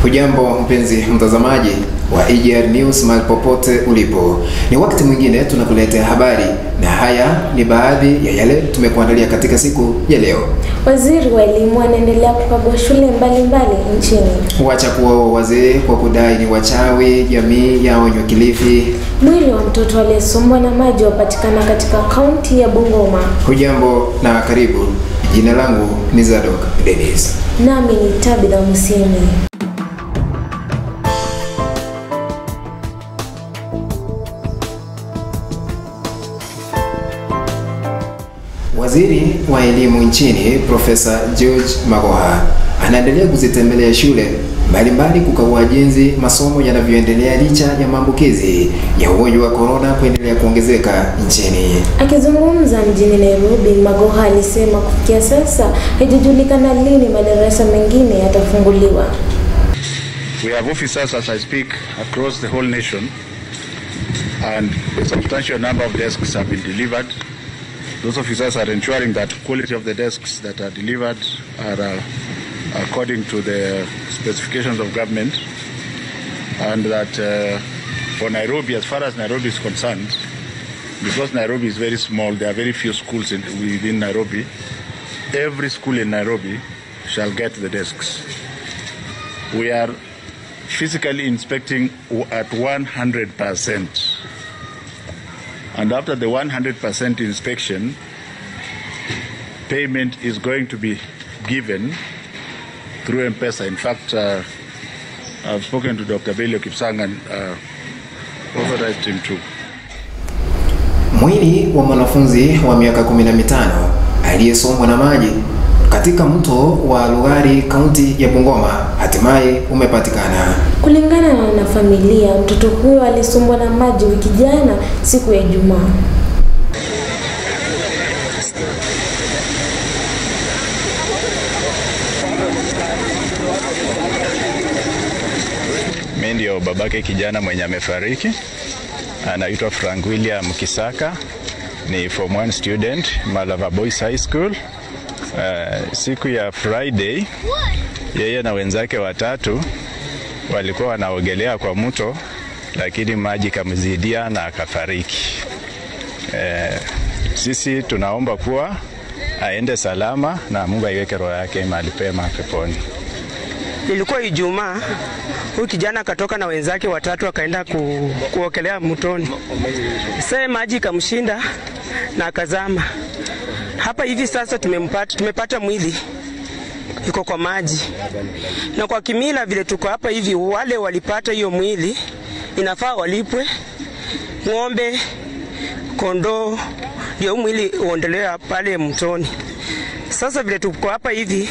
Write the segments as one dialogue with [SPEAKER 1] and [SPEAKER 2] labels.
[SPEAKER 1] Hujambo mpenzi mtazamaji wa EGR News mahali popote ulipo. Ni wakati mwingine tunakuletea habari na haya ni baadhi ya yale tumekuandalia katika siku ya leo.
[SPEAKER 2] Waziri wa elimu anaendelea kukagua shule mbalimbali nchini.
[SPEAKER 1] Wacha kuwa wazee kwa kudai ni wachawi, jamii ya Onywa Kilifi.
[SPEAKER 2] Mwili wa mtoto aliyesombwa na maji wapatikana katika kaunti ya Bungoma.
[SPEAKER 1] Hujambo na karibu. Jina langu ni Zadok Dennis.
[SPEAKER 2] Nami ni Tabitha Musimi.
[SPEAKER 1] Waziri wa elimu nchini Profesa George Magoha anaendelea kuzitembelea shule mbalimbali kukagua jinsi masomo yanavyoendelea licha ya maambukizi ya ugonjwa wa corona kuendelea kuongezeka nchini.
[SPEAKER 2] Akizungumza mjini Nairobi, Magoha alisema kufikia sasa haijajulikana lini madarasa mengine yatafunguliwa.
[SPEAKER 3] We have officers as I speak across the whole nation and a substantial number of desks have been delivered. Those officers are ensuring that quality of the desks that are delivered are according to the specifications of government, and that for Nairobi, as far as Nairobi is concerned, because Nairobi is very small, there are very few schools within Nairobi, every school in Nairobi shall get the desks. We are physically inspecting at 100%. And after the 100% inspection, payment is going to be given through M-Pesa. In fact, I've spoken to Dr. Belio Kipsang and authorized him to.
[SPEAKER 1] Mwili wa mwanafunzi wa miaka 15 aliyesombwa na maji katika mto wa Lugari, kaunti ya Bungoma, hatimaye umepatikana.
[SPEAKER 2] Kulingana na familia, mtoto huyo alisombwa na maji wiki jana siku ya Ijumaa.
[SPEAKER 4] Mimi ndio babake kijana mwenye amefariki. Anaitwa Frank William Kisaka, ni form 1 student, Malava Boys High School. Siku ya Friday yeye na wenzake watatu walikuwa wanaogelea kwa mto, lakini maji kamzidia na akafariki. Sisi tunaomba kuwa aende salama na Mungu aiweke roho yake mahali pema peponi.
[SPEAKER 5] Ilikuwa Ijumaa, huyu kijana akatoka na wenzake watatu akaenda kuogelea mtoni. Sasa maji ikamshinda na akazama. Hapa hivi sasa tumepata mwili iko kwa maji. Na kwa kimila vile tuko hapa hivi, wale walipata hiyo mwili inafaa walipwe ng'ombe, kondoo, ndio mwili uendelee pale mtoni. Sasa vile tuko hapa hivi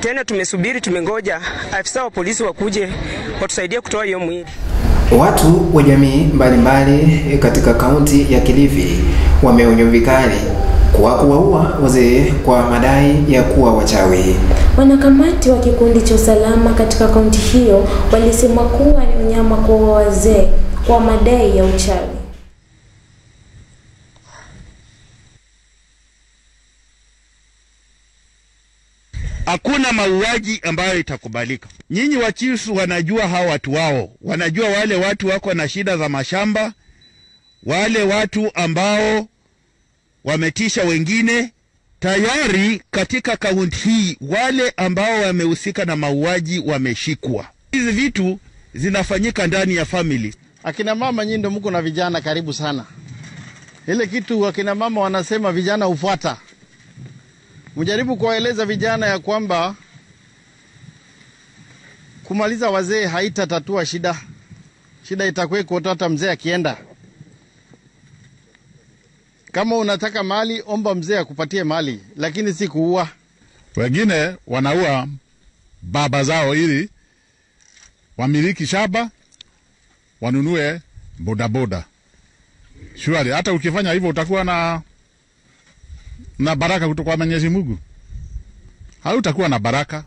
[SPEAKER 5] tena tumesubiri, tumengoja afisa wa polisi wakuje watusaidie kutoa hiyo mwili.
[SPEAKER 1] Watu wa jamii mbalimbali katika kaunti ya Kilifi wameonywa vikali kwa kuwaua wazee kwa madai ya kuwa wachawi.
[SPEAKER 2] Wanakamati wa kikundi cha usalama katika kaunti hiyo walisema kuwa ni unyama kwa wazee kwa madai ya uchawi.
[SPEAKER 6] Hakuna mauaji ambayo itakubalika. Nyinyi wachifu wanajua hao watu wao, wanajua wale watu wako na shida za mashamba, wale watu ambao wametisha wengine. Tayari katika kaunti hii wale ambao wamehusika na mauaji wameshikwa. Hizi vitu zinafanyika ndani ya family.
[SPEAKER 7] Akina mama nyinyi ndio mko na vijana karibu sana. Ile kitu akina mama wanasema vijana hufuata. Mjaribu kuwaeleza vijana ya kwamba kumaliza wazee haitatatua shida. Shida itakuweko hata mzee akienda. Kama unataka mali, omba mzee akupatie mali, lakini si kuua.
[SPEAKER 3] Wengine wanaua baba zao ili wamiliki shamba, wanunue bodaboda. Surely hata ukifanya hivyo utakuwa na baraka kutoka kwa Mwenyezi Mungu? Hautakuwa na baraka.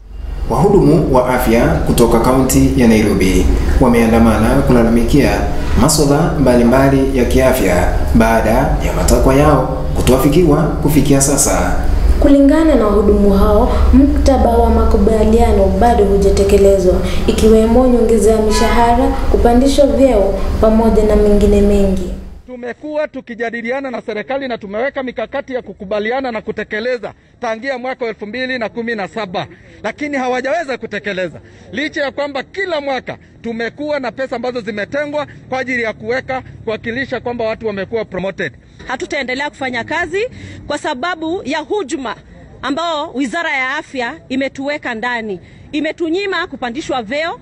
[SPEAKER 1] Wahudumu wa afya kutoka kaunti ya Nairobi wameandamana kulalamikia masuala mbalimbali ya kiafya baada ya matakwa yao kutoafikiwa kufikia sasa.
[SPEAKER 2] Kulingana na wahudumu hao, mkataba wa makubaliano bado hujatekelezwa, ikiwemo nyongeza ya mishahara, kupandishwa vyeo pamoja na mengine mengi.
[SPEAKER 8] Tumekuwa tukijadiliana na serikali na tumeweka mikakati ya kukubaliana na kutekeleza tangia mwaka 2017, lakini hawajaweza kutekeleza. Licha ya kwamba kila mwaka tumekuwa na pesa ambazo zimetengwa kwa ajili ya kuweka kuwakilisha kwamba watu wamekuwa promoted.
[SPEAKER 9] Hatutaendelea kufanya kazi kwa sababu ya hujuma ambao Wizara ya Afya imetuweka ndani. Imetunyima kupandishwa vyeo,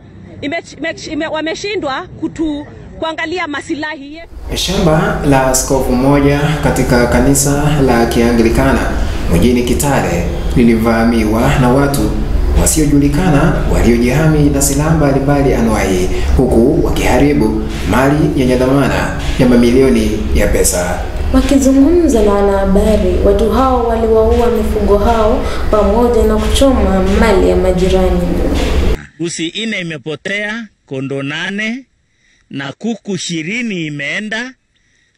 [SPEAKER 9] wameshindwa kuangalia masilahi yetu.
[SPEAKER 1] Shamba la askofu mmoja katika kanisa la Kianglikana mjini Kitale lilivamiwa na watu wasiojulikana waliojihami na silaha mbalimbali anuwai, huku wakiharibu mali yenye dhamana ya mamilioni ya pesa.
[SPEAKER 2] Wakizungumza na wanahabari, watu hao waliwaua mifugo hao pamoja na kuchoma mali ya majirani.
[SPEAKER 10] Usi 4 imepotea, kondoo 8 na kuku 20 imeenda,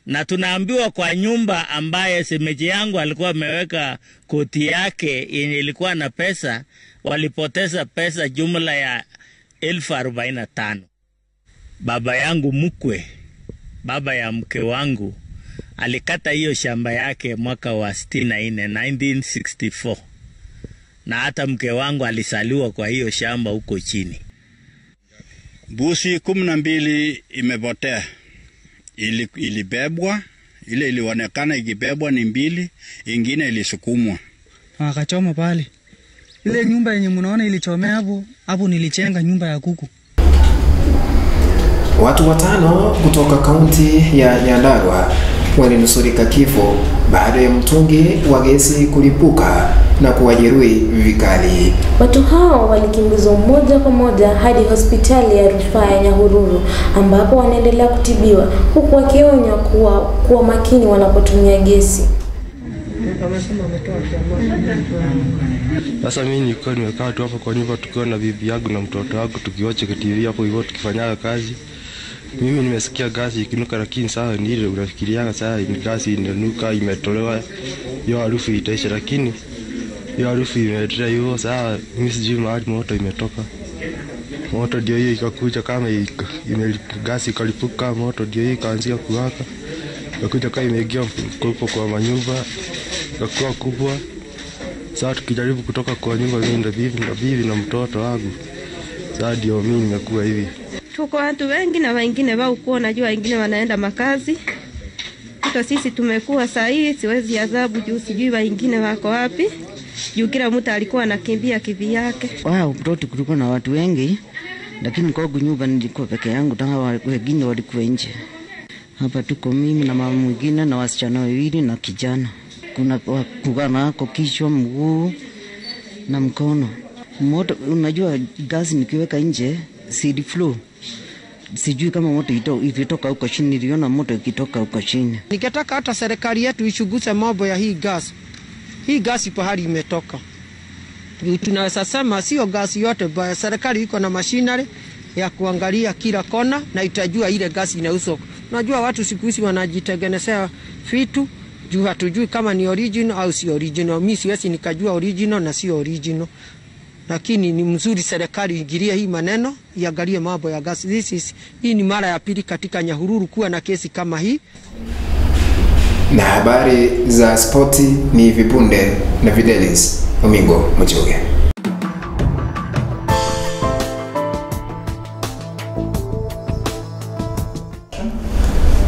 [SPEAKER 10] na tunaambiwa kwa nyumba ambaye semeji yangu alikuwa ameweka koti yake yenye ilikuwa na pesa, walipoteza pesa jumla ya 45,000. Baba yangu mkwe, baba ya mke wangu, alikata hiyo shamba yake mwaka wa 64, 1964. Na hata mke wangu alisaliwa kwa hiyo shamba huko chini.
[SPEAKER 6] Mbuzi 12 imepotea. Ilibebwa, ile ilionekana ikibebwa ni 2, ingine ilisukumwa.
[SPEAKER 11] Wakachoma pale. Ile nyumba yenye mnaona ilichomea hapo, hapo nilichenga nyumba ya kuku.
[SPEAKER 1] Watu 5 kutoka kaunti ya Nyandarua walinusurika kifo baada ya mtungi wa gesi kulipuka na kuwajeruhi vikali.
[SPEAKER 2] Watu hao walikimbizwa moja kwa moja hadi hospitali ya rufaa ya Nyahururu ambapo wanaendelea kutibiwa, huku wakionywa kuwa makini wanapotumia gesi.
[SPEAKER 12] Sasa mimi nilikuwa nimekaa tu hapo kwa nyumba tukiwa na bibi yangu na mtoto wangu tukiwatch TV hapo hivyo tukifanyaga kazi. Mimi nimesikia gasi ikinuka, lakini sasa ni ile unafikiriaga sasa ni gasi inanuka imetolewa hiyo harufu itaisha, lakini hiyo harufu imeendelea hivyo. Sasa mimi sijui mahali moto imetoka. Moto ndio hiyo ikakuja kama gasi ikalipuka, moto ndio hiyo ikaanzia kuwaka. Ikakuja kama imeingia mkopo kwa manyumba, ikakuwa kubwa. Sasa tukijaribu kutoka kwa nyumba mimi na bibi na mtoto wangu. Sasa ndio mimi nimekuwa hivi.
[SPEAKER 13] Tuko watu wengi na wengine wao kuwa najua wengine wanaenda makazi. Hata sisi tumekuwa saa hii siwezi adhabu juu sijui wengine wako wapi. Juu kila mtu alikuwa anakimbia kivi yake.
[SPEAKER 14] Wao mtoto kulikuwa na watu wengi, lakini kwa nyumba nilikuwa peke yangu, na wengine walikuwa nje. Hapa tuko mimi na mama mwingine na wasichana wawili na kijana. Kuna kugana kwa kichwa, mguu na mkono. Moto unajua gasi nikiweka nje seed flow. Sijui kama moto ilitoka huko chini, niliona moto ikitoka huko chini.
[SPEAKER 15] Ningetaka hata serikali yetu ichunguze mambo ya hii gas. Hii gasi pahali imetoka. Tunaweza sema sio gasi yote, bali serikali iko na machinery ya kuangalia kila kona na itajua ile gasi inauzwa. Unajua watu siku hizi wanajitengenezea vitu juu hatujui kama ni original au si original. Mimi siwezi nikajua original na sio original. Lakini ni mzuri serikali ingilie hii maneno, iangalie mambo ya gasi. Hii ni mara ya pili katika Nyahururu kuwa na kesi kama hii.
[SPEAKER 1] Na habari za spoti ni vipunde na Fidelis Omingo Muchuge.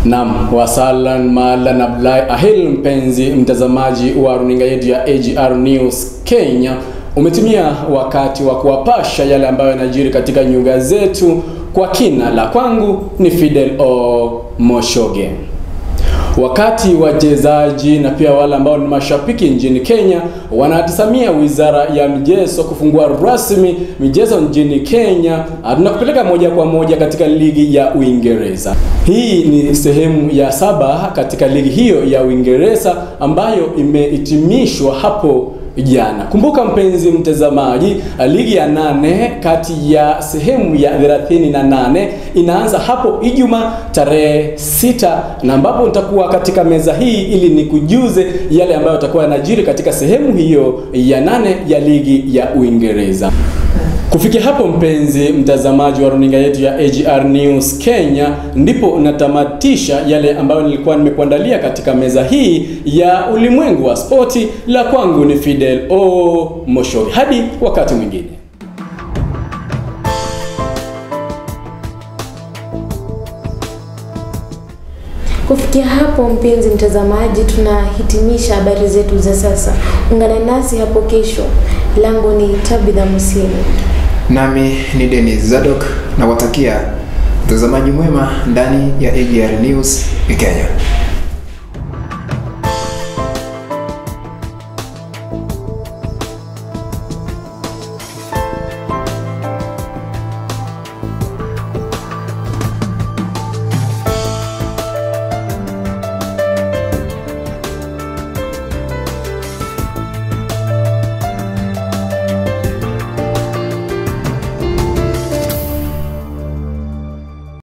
[SPEAKER 16] Naam, wasalan malan Abdulai Ahil, mpenzi mtazamaji wa runinga yetu ya AGR News Kenya. Umetumia wakati wa kuwapasha yale ambayo yanajiri katika nyuga zetu kwa kina. La kwangu ni Fidel O Moshoge. Wakati wachezaji na pia wale ambao ni mashabiki nchini Kenya wanatazamia Wizara ya Michezo kufungua rasmi michezo nchini Kenya, tunakupeleka moja kwa moja katika ligi ya Uingereza. Hii ni sehemu ya 7 katika ligi hiyo ya Uingereza ambayo imehitimishwa hapo jana. Kumbuka mpenzi mtazamaji, ligi ya 8 kati ya sehemu ya 38 inaanza hapo Ijumaa tarehe 6, na ambapo nitakuwa katika meza hii ili nikujuze yale ambayo yatakuwa yanajiri katika sehemu hiyo ya 8 ya ligi ya Uingereza. Kufikia hapo mpenzi mtazamaji wa runinga yetu ya AGR News Kenya, ndipo natamatisha yale ambayo nilikuwa nimekuandalia katika meza hii ya ulimwengu wa spoti. La kwangu ni Fidel O Moshogi. Hadi wakati mwingine.
[SPEAKER 2] Kufikia hapo mpenzi mtazamaji, tunahitimisha habari zetu za sasa. Ungana nasi hapo kesho. Langu ni Tabitha Musini.
[SPEAKER 1] Nami ni Dennis Zadok na watakia mtazamaji mwema ndani ya AGR News Kenya.